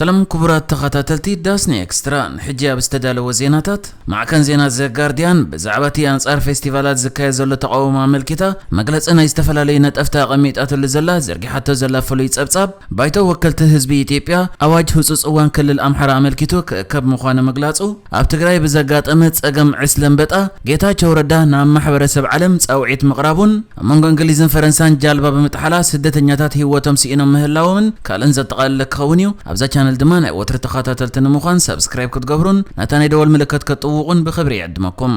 ሰላም ክቡራት ተኸታተልቲ ዳስኒ ኤክስትራ፣ ንሕጂ ኣብ ዝተዳለወ ዜናታት፣ ማዕከን ዜና ዘ ጋርዲያን ብዛዕባ እቲ ኣንጻር ፌስቲቫላት ዝካየድ ዘሎ ተቓውሞ ኣመልኪታ መግለጺ ናይ ዝተፈላለዩ ነጠፍቲ ኣቐሚጣትሉ ዘላ፣ ዘርጊሓቶ ዘላ ፍሉይ ጸብጻብ፣ ባይቶ ወከልቲ ህዝቢ ኢትዮጵያ ኣዋጅ ህጹጽ እዋን ክልል ኣምሓራ ኣመልኪቱ ክእከብ ምዃኑ ምግላጹ፣ ኣብ ትግራይ ብዘጋጠመ ጸገም ዕስለ ኣንበጣ ጌታቸው ረዳ ናብ ማሕበረሰብ ዓለም ጻውዒት ምቕራቡን፣ ኣብ መንጎ እንግሊዝን ፈረንሳን ጃልባ ብምጥሓላ ስደተኛታት ህይወቶም ስኢኖም ምህላዎምን ካልእን ዘጠቓለለ ክኸውን እዩ። ኣብዛ ቻነል ድማ ናይ ወትሪ ተኸታተልቲ ንምዃን ሳብስክራይብ ክትገብሩን ነታ ናይ ደወል ምልክት ክትጥውቑን ብኽብሪ ይዕድመኩም።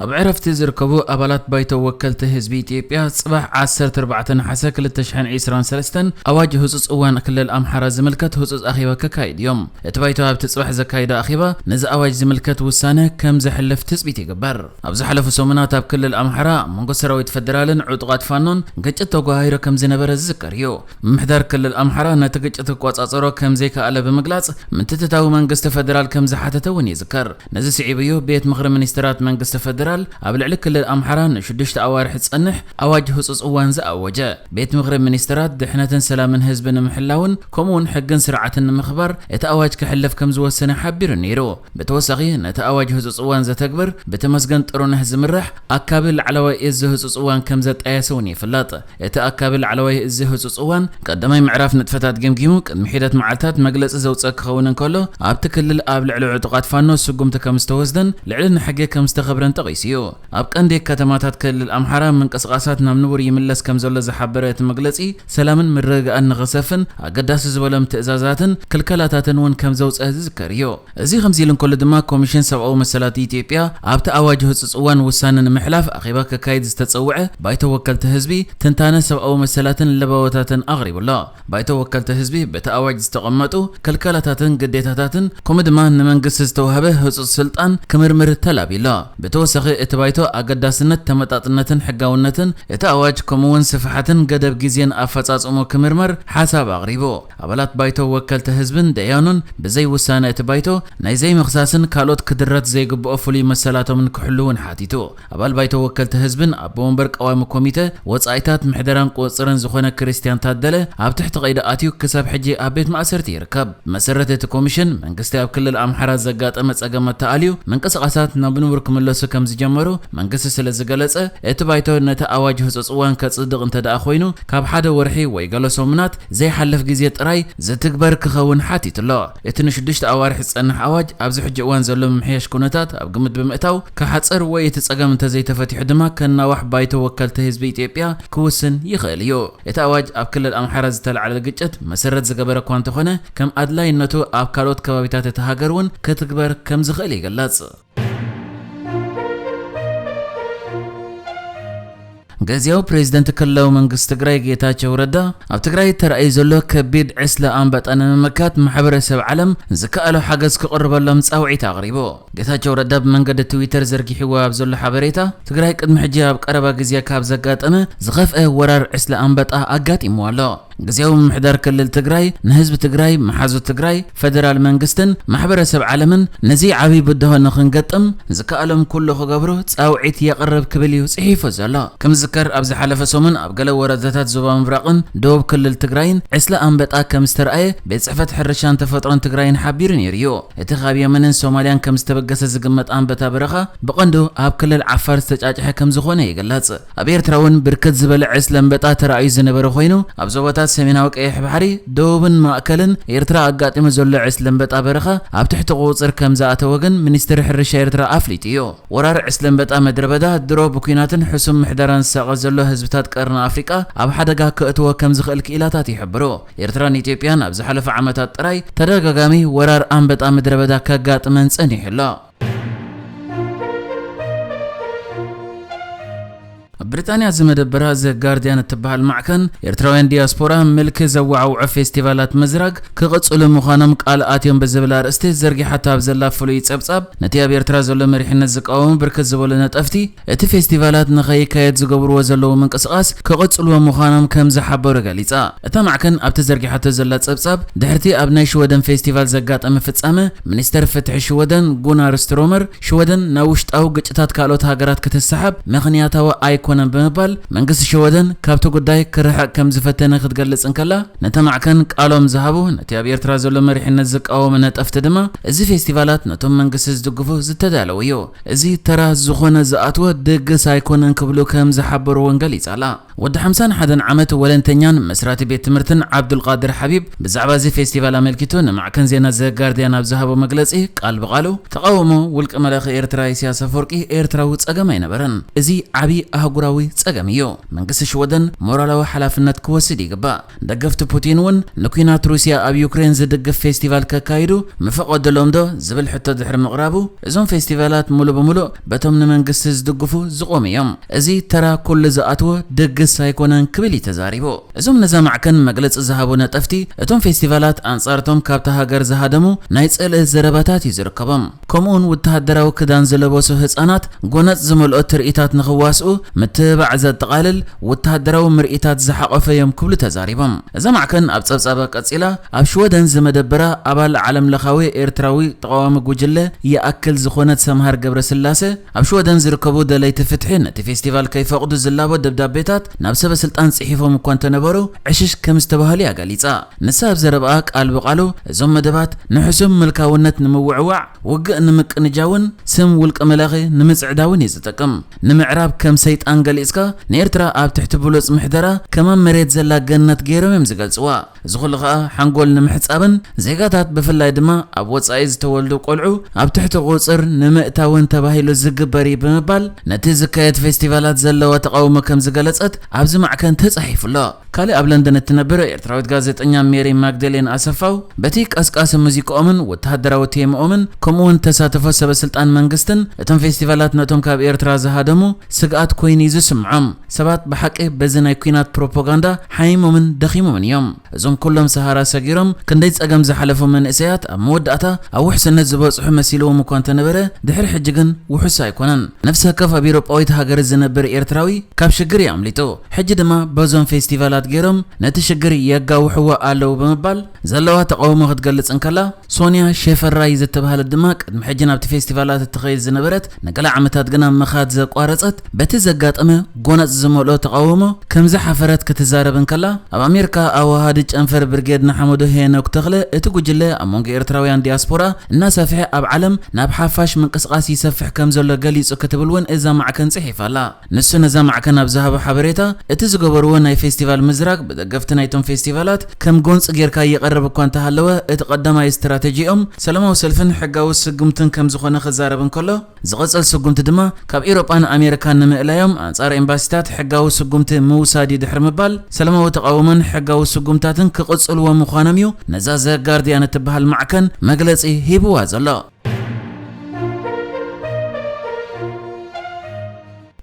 ኣብ ዕረፍቲ ዝርከቡ ኣባላት ባይቶ ወከልቲ ህዝቢ ኢትዮጵያ፣ ጽባሕ ዓሰርተ ኣርባዕተ ነሓሰ ክልተ ሽሕን ዕስራን ሰለስተን ኣዋጅ ህጹጽ እዋን ክልል ኣምሓራ ዝምልከት ህጹጽ ኣኼባ ከካይድ እዮም። እቲ ባይቶ ኣብቲ ጽባሕ ዘካይዶ ኣኼባ፣ ነዚ ኣዋጅ ዝምልከት ውሳነ ከም ዘሕልፍ ትጽቢት ይግበር። ኣብ ዝሓለፉ ሰሙናት ኣብ ክልል ኣምሓራ ኣብ መንጎ ሰራዊት ፈደራልን ዕጡቓት ፋኖን ግጭት ተጓሂሩ ከም ዝነበረ ዝዝከር እዩ። ምምሕዳር ክልል ኣምሓራ ነቲ ግጭት ክቆጻጸሮ ከም ዘይከኣለ ብምግላጽ፣ ምትእትታው መንግስቲ ፈደራል ከም ዝሓተተ እውን ይዝከር። ነዚ ስዒቡ እዩ ቤት ምኽሪ ሚኒስትራት መንግስቲ ፈደራል ኣብ ልዕሊ ክልል ኣምሓራ ንሽዱሽተ ኣዋርሕ ዝጸንሕ ኣዋጅ ህጹጽ እዋን ዝኣወጀ። ቤት ምኽሪ ሚኒስትራት ድሕነትን ሰላምን ህዝቢ ንምሕላውን ከምኡውን ሕግን ስርዓትን ንምኽባር እቲ ኣዋጅ ክሕለፍ ከም ዝወሰነ ሓቢሩ ነይሩ። ብተወሳኺ ነቲ ኣዋጅ ህጹጽ እዋን ዘተግብር ብተመስገን ጥሩነህ ዝምራሕ ኣካቢ ላዕለዋይ እዚ ህጹጽ እዋን ከም ዘጣየሰ እውን ይፍለጥ። እቲ ኣካቢ ላዕለዋይ እዚ ህጹጽ እዋን ቀዳማይ ምዕራፍ ንጥፈታት ገምጊሙ ቅድሚ ሒደት መዓልታት መግለጺ ዘውጽእ ክኸውን እንከሎ፣ ኣብቲ ክልል ኣብ ልዕሊ ዕጡቓት ፋኖ ስጉምቲ ከም ዝተወስደን ልዕልና ሕጊ ከም ዝተኸብረን ጠቒሱ እዩ። ኣብ ቀንዲ ከተማታት ክልል ኣምሓራ ምንቅስቓሳት ናብ ንቡር ይምለስ ከም ዘሎ ዝሓበረ እቲ መግለጺ፣ ሰላምን ምርግጋእን ንኽሰፍን ኣገዳሲ ዝበሎም ትእዛዛትን ክልከላታትን እውን ከም ዘውጽአ ዝዝከር እዩ። እዚ ከምዚ ኢሉ እንከሎ ድማ፣ ኮሚሽን ሰብኣዊ መሰላት ኢትዮጵያ ኣብቲ ኣዋጅ ህጹጽ እዋን ውሳነ ንምሕላፍ ኣኼባ ከካይድ ዝተጸውዐ ባይቶ ወከልቲ ህዝቢ ትንታነ ሰብኣዊ መሰላትን ለበዋታትን ኣቕሪቡ ኣሎ። ባይቶ ወከልቲ ህዝቢ በቲ ኣዋጅ ዝተቐመጡ ክልከላታትን ግዴታታትን፣ ከምኡ ድማ ንመንግስቲ ዝተዋህበ ህጹጽ ስልጣን ክምርምር ተላብዩ ኣሎ። ብተወሳኺ እቲ ባይቶ ኣገዳስነት፣ ተመጣጥነትን ሕጋውነትን እቲ ኣዋጅ፣ ከምኡውን ስፍሓትን ገደብ ግዜን ኣፈጻጽሞ ክምርመር ሓሳብ ኣቕሪቡ። ኣባላት ባይቶ ወከልቲ ህዝብን ደያኑን ብዘይ ውሳነ እቲ ባይቶ ናይ ዘይምኽሳስን ካልኦት ክድረት ዘይግብኦ ፍሉይ መሰላቶምን ክሕሉ እውን ሓቲቱ። ኣባል ባይቶ ወከልቲ ህዝብን ኣቦ ወንበር ቀዋሚ ኮሚተ ወጻኢታት ምሕደራን ቁጽጽርን ዝኾነ ክርስቲያን ታደለ ኣብ ትሕቲ ቀይዲ ኣትዩ ክሳብ ሕጂ ኣብ ቤት ማእሰርቲ ይርከብ። ብመሰረት እቲ ኮሚሽን፣ መንግስቲ ኣብ ክልል ኣምሓራ ዘጋጠመ ጸገማት ተኣልዩ ምንቅስቓሳት ናብ ንቡር ክምለሱ ከም ዝጀመሩ መንግስቲ ስለ ዝገለጸ፣ እቲ ባይቶ ነቲ ኣዋጅ ህጹጽ እዋን ከጽድቕ እንተ ደኣ ኮይኑ፣ ካብ ሓደ ወርሒ ወይ ገለ ሰሙናት ዘይሓልፍ ግዜ ጥራይ ዝትግበር ክኸውን ሓቲቱ ኣሎ። እቲ ንሽዱሽተ ኣዋርሕ ዝጸንሕ ኣዋጅ ኣብዚ ሕጂ እዋን ዘሎ ምምሕያሽ ኩነታት ኣብ ግምት ብምእታው ክሓጽር ወይ እቲ ጸገም እንተዘይተፈቲሑ ድማ ከናዋሕ ባይቶ ወከልቲ ህዝቢ ኢትዮጵያ ክውስን ይኽእል እዩ። እቲ ኣዋጅ ኣብ ክልል ኣምሓራ ዝተላዕለ ግጭት መሰረት ዝገበረ እኳ እንተኾነ፣ ከም ኣድላይነቱ ኣብ ካልኦት ከባቢታት እታ ሃገር እውን ክትግበር ከም ዝኽእል ይግለጽ። ግዝያዊ ፕሬዚደንት ክልላዊ መንግስቲ ትግራይ ጌታቸው ረዳ፣ ኣብ ትግራይ ተራእዩ ዘሎ ከቢድ ዕስለ ኣንበጣ ንምምካት ማሕበረሰብ ዓለም ዝከኣሎ ሓገዝ ክቕርበሎም ጻውዒት ኣቕሪቡ። ጌታቸው ረዳ ብመንገዲ ትዊተር ዘርጊሕዎ ኣብ ዘሎ ሓበሬታ፣ ትግራይ ቅድሚ ሕጂ ኣብ ቀረባ ግዜ ካብ ዘጋጠመ ዝኸፍአ ወራር ዕስለ ኣንበጣ ኣጋጢምዋ ኣሎ። ግዝያዊ ምምሕዳር ክልል ትግራይ ንህዝቢ ትግራይ፣ መሓዙት ትግራይ፣ ፈደራል መንግስትን ማሕበረሰብ ዓለምን ነዚ ዓብዪ ብድሆ ንኽንገጥም ዝከኣሎም ኩሉ ክገብሩ ጻውዒት የቕርብ ክብል እዩ ጽሒፉ ዘሎ። ከም ዝዝከር፣ ኣብ ዝሓለፈ ሰሙን ኣብ ገለ ወረዳታት ዞባ ምብራቕን ደቡብ ክልል ትግራይን ዕስለ ኣንበጣ ከም ዝተረኣየ ቤት ጽሕፈት ሕርሻን ተፈጥሮን ትግራይን ሓቢሩ ነይሩ እዩ። እቲ ካብ የመንን ሶማልያን ከም ዝተበገሰ ዝግመት ኣንበጣ በረኻ ብቐንዱ ኣብ ክልል ዓፋር ዝተጫጭሐ ከም ዝኾነ ይግለጽ። ኣብ ኤርትራ እውን ብርክት ዝበለ ዕስለ ኣንበጣ ተራእዩ ዝነበረ ኮይኑ፣ ኣብ ዞባታት ሰሜናዊ ቀይሕ ባሕሪ፣ ደቡብን ማእከልን ኤርትራ ኣጋጢሙ ዘሎ ዕስለ ኣንበጣ በረኻ ኣብ ትሕቲ ቁጽጽር ከም ዝኣተወ ግን ሚኒስትሪ ሕርሻ ኤርትራ ኣፍሊጡ እዩ። ወራር ዕስለ ኣንበጣ ምድረ በዳ ድሮ ብኲናትን ሕሱም ምሕደራን ዝሳቐ ዘሎ ህዝብታት ቀርኒ ኣፍሪቃ ኣብ ሓደጋ ከእትዎ ከም ዝኽእል ክኢላታት ይሕብሩ። ኤርትራን ኢትዮጵያን ኣብ ዝሓለፈ ዓመታት ጥራይ ተደጋጋሚ ወራር ኣንበጣ ምድረ በዳ ከጋጥመን ጸኒሑ ኣሎ። ኣብ ብሪጣንያ ዝመደበራ ዘ ጋርዲያን እትበሃል ማዕከን፣ ኤርትራውያን ዲያስፖራ ምልኪ ዘወዓውዑ ፌስቲቫላት ምዝራግ ክቕጽሉ ምዃኖም ቃል ኣትዮም ብዝብል ኣርእስቲ ዘርጊሓቶ ኣብ ዘላ ፍሉይ ጸብጻብ፣ ነቲ ኣብ ኤርትራ ዘሎ መሪሕነት ዝቃወሙ ብርክት ዝበሉ ነጠፍቲ፣ እቲ ፌስቲቫላት ንኸይካየድ ዝገብርዎ ዘለዉ ምንቅስቓስ ክቕጽልዎ ምዃኖም ከም ዝሓበሩ ገሊጻ። እታ ማዕከን ኣብቲ ዘርጊሓቶ ዘላ ጸብጻብ፣ ድሕርቲ ኣብ ናይ ሽወደን ፌስቲቫል ዘጋጠመ ፍጻመ፣ ሚኒስተር ፍትሒ ሽወደን ጉናር ስትሮመር፣ ሽወደን ናብ ውሽጣዊ ግጭታት ካልኦት ሃገራት ክትሰሓብ ምኽንያታዊ ኣይኮነን ኣይኮነን ብምባል መንግስቲ ሽወደን ካብቲ ጉዳይ ክርሕቕ ከም ዝፈተነ ክትገልጽ እንከላ፣ ነቲ ማዕከን ቃሎም ዝሃቡ ነቲ ኣብ ኤርትራ ዘሎ መሪሕነት ዝቃወሙ ነጠፍቲ ድማ፣ እዚ ፌስቲቫላት ነቶም መንግስቲ ዝድግፉ ዝተዳለወ እዩ፣ እዚ ተራ ዝኾነ ዝኣትወ ድግስ ኣይኮነን ክብሉ ከም ዝሓበሩ እውን ገሊጻ ኣላ። ወዲ ሓምሳን ሓደን ዓመት ወለንተኛን መስራቲ ቤት ትምህርትን ዓብዱልቃድር ሓቢብ ብዛዕባ እዚ ፌስቲቫል ኣመልኪቱ ንማዕከን ዜና ዘጋርድያን ኣብ ዝሃቦ መግለጺ ቃል ብቓሉ፣ ተቓውሞ ውልቀ መላኺ ኤርትራ ኢሳያስ ኣፈወርቂ ኤርትራዊ ጸገም ኣይነበረን። እዚ ዓቢ ኣህጉራዊ ጸገም እዩ። መንግስቲ ሽወደን ሞራላዊ ሓላፍነት ክወስድ ይግባእ። ደገፍቲ ፑቲን እውን ንኲናት ሩስያ ኣብ ዩክሬን ዝድግፍ ፌስቲቫል ከካይዱ ምፈቐዱሎም ዶ ዝብል ሕቶ ድሕሪ ምቕራቡ፣ እዞም ፌስቲቫላት ሙሉእ ብሙሉእ በቶም ንመንግስቲ ዝድግፉ ዝቖሙ እዮም። እዚ ተራ ኩሉ ዝኣትዎ ድግስ ኣይኮነን ክብል እዩ ተዛሪቡ። እዞም ነዛ ማዕከን መግለጺ ዝሃቡ ነጠፍቲ፣ እቶም ፌስቲቫላት ኣንጻርቶም ካብታ ሃገር ዝሃደሙ ናይ ጽልኢ ዘረባታት እዩ ዝርከቦም። ከምኡውን ወተሃደራዊ ክዳን ዝለበሱ ህጻናት ጎነጽ ዝመልኦ ትርኢታት ንኽዋስኡ ምትብባዕ ዘጠቓልል ወተሃደራዊ ምርኢታት ዝሓቖፈ እዮም ክብሉ ተዛሪቦም። እዛ ማዕከን ኣብ ጸብጻባ ቀጺላ፣ ኣብ ሽወደን ዝመደበራ ኣባል ዓለም ለኻዊ ኤርትራዊ ተቓዋሚ ጉጅለ ይኣክል ዝኾነት ሰምሃር ገብረስላሴ፣ ኣብ ሽወደን ዝርከቡ ደለይቲ ፍትሒ ነቲ ፌስቲቫል ከይፈቕዱ ዝላቦ ደብዳቤታት ናብ ሰበ ስልጣን ጽሒፎም እኳ እንተነበሩ፣ ዕሽሽ ከም ዝተባህሉ እያ ገሊጻ። ንሳ ኣብ ዘረባኣ ቃል ብቓሉ፣ እዞም መደባት ንሕሱም ምልካውነት ንምውዕዋዕ፣ ውግእ ንምቅንጃውን ስም ውልቀ መላኺ ንምጽዕዳውን እዩ ዝጠቅም። ንምዕራብ ከም ሰይጣን ገሊጽካ፣ ንኤርትራ ኣብ ትሕቲ ብሉጽ ምሕደራ ከማን መሬት ዘላ ገነት ገይሮም እዮም ዝገልጽዋ። እዚ ኩሉ ከኣ ሓንጎል ንምሕጻብን ዜጋታት ብፍላይ ድማ ኣብ ወጻኢ ዝተወልዱ ቆልዑ ኣብ ትሕቲ ቁጽር ንምእታውን ተባሂሉ ዝግበር እዩ ብምባል ነቲ ዝካየድ ፌስቲቫላት ዘለዋ ተቓውሞ ከም ዝገለጸት ኣብዚ ማዕከን ተጻሒፉ ኣሎ። ካልእ ኣብ ለንደን እትነብር ኤርትራዊት ጋዜጠኛ ሜሪ ማግደሌን ኣሰፋው በቲ ቀስቃሲ ሙዚቃኦምን ወተሃደራዊ ቴማኦምን ከምኡውን ተሳትፎ ሰበ ስልጣን መንግስትን እቶም ፌስቲቫላት ነቶም ካብ ኤርትራ ዝሃደሙ ስግኣት ኮይኑ እዩ ዝስምዖም። ሰባት ብሓቂ በዚ ናይ ኲናት ፕሮፓጋንዳ ሓይሞምን ደኺሞምን እዮም። እዞም ኩሎም ሰሃራ ሰጊሮም ክንደይ ጸገም ዝሓለፉ መንእሰያት ኣብ መወዳእታ ኣብ ውሕስነት ዝበጽሑ መሲልዎም እኳ እንተነበረ፣ ድሕሪ ሕጂ ግን ውሑስ ኣይኮነን። ነፍሲ ወከፍ ኣብ ኤውሮጳዊት ሃገር ዝነብር ኤርትራዊ ካብ ሽግር እዩ ኣምሊጡ። ሕጂ ድማ በዞም ፌስቲቫላት ገይሮም ነቲ ሽግር የጋውሕዎ ኣለዉ ብምባል ዘለዋ ተቓውሞ ክትገልጽ እንከላ፣ ሶንያ ሸፈራይ ዝተባህለት ድማ ቅድሚ ሕጂ ናብቲ ፌስቲቫላት እትኸይድ ዝነበረት፣ ንገለ ዓመታት ግና ምኻድ ዘቋረጸት፣ በቲ ዘጋጠመ ጎነጽ ዝመልኦ ተቓውሞ ከም ዝሓፈረት ክትዛረብ እንከላ፣ ኣብ ኣሜሪካ ኣወሃሃዲ ጨንፈር ብርጌድ ንሓመዱ ሄኖክ ተኽለ፣ እቲ ጉጅለ ኣብ መንጎ ኤርትራውያን ዲያስፖራ እናሰፍሐ ኣብ ዓለም ናብ ሓፋሽ ምንቅስቓስ ይሰፍሕ ከም ዘሎ ገሊጹ ክትብል እውን እዛ ማዕከን ጽሒፋ ኣላ። ንሱ ነዛ ማዕከን ኣብ ዝሃቦ ሓበሬታ፣ እቲ ዝገበርዎ ናይ ፌስቲቫል ምዝራግ ብደገፍቲ ናይቶም ፌስቲቫላት ከም ጎንጺ ጌርካ ይቐርብ እኳ እንተሃለወ፣ እቲ ቀዳማይ ስትራተጂኦም ሰላማዊ ሰልፍን ሕጋዊ ስጉምትን ከም ዝኾነ ክዛረብ እንከሎ፣ ዝቕጽል ስጉምቲ ድማ ካብ ኤውሮጳን ኣሜሪካን ንምእላዮም ኣንጻር ኤምባሲታት ሕጋዊ ስጉምቲ ምውሳድ እዩ ድሕሪ ምባል፣ ሰላማዊ ተቓውሞን ሕጋዊ ስጉምታትን ክቕጽልዎ ምዃኖም እዩ ነዛ ዘ ጋርዲያን እትበሃል ማዕከን መግለጺ ሂብዋ ዘሎ።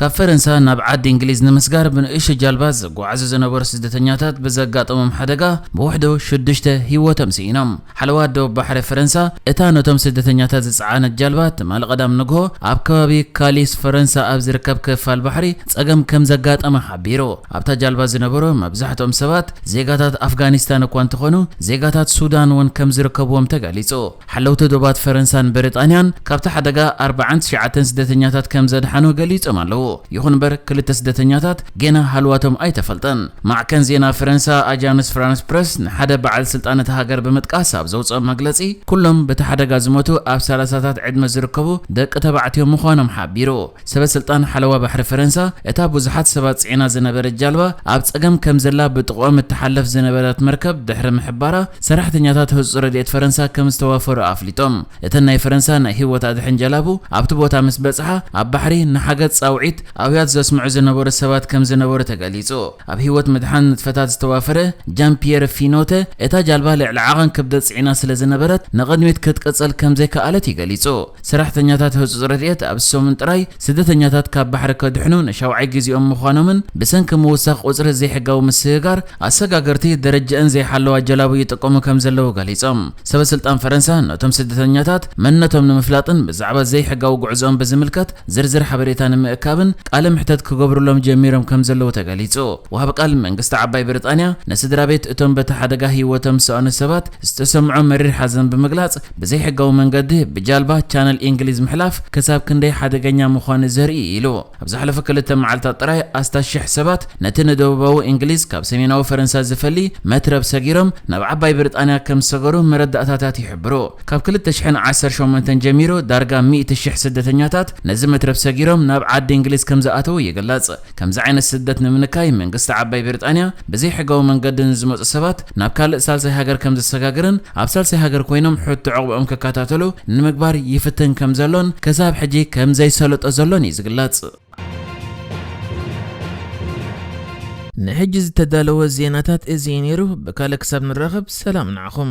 ካብ ፈረንሳ ናብ ዓዲ እንግሊዝ ንምስጋር ብንእሽቶ ጃልባ ዝጓዓዙ ዝነበሩ ስደተኛታት ብዘጋጠሞም ሓደጋ ብውሕዱ ሽዱሽተ ህይወቶም ስኢኖም። ሓለዋ ደቡብ ባሕሪ ፈረንሳ እታ ነቶም ስደተኛታት ዝጸዓነት ጃልባ ትማሊ ቀዳም ንግሆ ኣብ ከባቢ ካሊስ ፈረንሳ ኣብ ዝርከብ ክፋል ባሕሪ ጸገም ከም ዘጋጠመ ሓቢሩ። ኣብታ ጃልባ ዝነበሩ መብዛሕትኦም ሰባት ዜጋታት ኣፍጋኒስታን እኳ እንተኾኑ፣ ዜጋታት ሱዳን እውን ከም ዝርከብዎም ተገሊጹ። ሓለውቲ ዶባት ፈረንሳን ብሪጣንያን ካብቲ ሓደጋ ኣርባዓን ትሽዓተን ስደተኛታት ከም ዘድሓኑ ገሊጾም ኣለዉ። ይኹን እምበር፣ ክልተ ስደተኛታት ጌና ሃልዋቶም ኣይተፈልጠን። ማዕከን ዜና ፈረንሳ ኣጃንስ ፍራንስ ፕረስ ንሓደ በዓል ስልጣን እታ ሃገር ብምጥቃስ ኣብ ዘውጽኦ መግለጺ፣ ኩሎም በቲ ሓደጋ ዝሞቱ ኣብ ሰላሳታት ዕድመ ዝርከቡ ደቂ ተባዕትዮ ምዃኖም ሓቢሩ። ሰበ ስልጣን ሓለዋ ባሕሪ ፈረንሳ፣ እታ ብዙሓት ሰባት ጽዒና ዝነበረት ጃልባ ኣብ ጸገም ከም ዘላ ብጥቕኦም እትሓለፍ ዝነበረት መርከብ ድሕሪ ምሕባራ፣ ሰራሕተኛታት ህጹጽ ረድኤት ፈረንሳ ከም ዝተዋፈሩ ኣፍሊጦም። እተን ናይ ፈረንሳ ናይ ህይወት ኣድሕን ጀላቡ ኣብቲ ቦታ ምስ በጽሓ፣ ኣብ ባሕሪ ንሓገዝ ጻውዒት ኣውያት ዘስምዑ ዝነበሩ ሰባት ከም ዝነበሩ ተገሊጹ። ኣብ ህይወት ምድሓን ንጥፈታት ዝተዋፈረ ጃን ፒየር ፊኖተ፣ እታ ጃልባ ልዕሊ ዓቐን ክብደት ጽዒና ስለ ዝነበረት፣ ንቕድሚት ክትቅጽል ከም ዘይከኣለት እዩ ገሊጹ። ሰራሕተኛታት ህጹጽ ረድኤት ኣብዚ ሰሙን ጥራይ ስደተኛታት ካብ ባሕሪ ከድሕኑ ንሻውዓይ ግዜኦም ምዃኖምን ብሰንኪ ምውሳኽ ቁጽሪ ዘይሕጋዊ ምስግጋር ኣሰጋገርቲ ደረጃአን ዘይሓለዋ ጀላቡ ይጥቀሙ ከም ዘለዉ ገሊጾም። ሰበ ስልጣን ፈረንሳ ነቶም ስደተኛታት መንነቶም ንምፍላጥን ብዛዕባ ዘይሕጋዊ ጉዕዞኦም ብዝምልከት ዝርዝር ሓበሬታ ንምእካብ እውን ቃለ ምሕተት ክገብሩሎም ጀሚሮም ከም ዘለዉ ተገሊጹ። ወሃቢ ቃል መንግስቲ ዓባይ ብሪጣንያ ንስድራ ቤት እቶም በቲ ሓደጋ ህይወቶም ዝሰኣኑ ሰባት ዝተሰምዖ መሪር ሓዘን ብምግላጽ፣ ብዘይሕጋዊ መንገዲ ብጃልባ ቻነል እንግሊዝ ምሕላፍ ክሳብ ክንደይ ሓደገኛ ምዃኑ ዘርኢ ኢሉ። ኣብ ዝሓለፈ ክልተ መዓልታት ጥራይ ኣስታት ሽሕ ሰባት ነቲ ንደቡባዊ እንግሊዝ ካብ ሰሜናዊ ፈረንሳ ዝፈሊ መትረብ ሰጊሮም ናብ ዓባይ ብሪጣንያ ከም ዝሰገሩ መረዳእታታት ይሕብሩ። ካብ ክልተ ሽሕን ዓሰርተ ሸሞንተን ጀሚሩ ዳርጋ ሚእቲ ሽሕ ስደተኛታት ነዚ መትረብ ሰጊሮም ናብ ዓዲ እንግሊዝ ከም ዝኣተዉ ይግለጽ። ከምዚ ዓይነት ስደት ንምንካይ መንግስቲ ዓባይ ብሪጣንያ ብዘይሕጋዊ መንገዲ ንዝመጹ ሰባት ናብ ካልእ ሳልሳይ ሃገር ከም ዘሰጋግርን ኣብ ሳልሳይ ሃገር ኮይኖም ሕቶ ዕቑቦም ክከታተሉ ንምግባር ይፍትን ከም ዘሎን ክሳብ ሕጂ ከም ዘይሰለጦ ዘሎን እዩ ዝግለጽ። ንሕጂ ዝተዳለወ ዜናታት እዚ እዩ ነይሩ። ብካልእ ክሳብ ንራኸብ ሰላም ንዓኹም።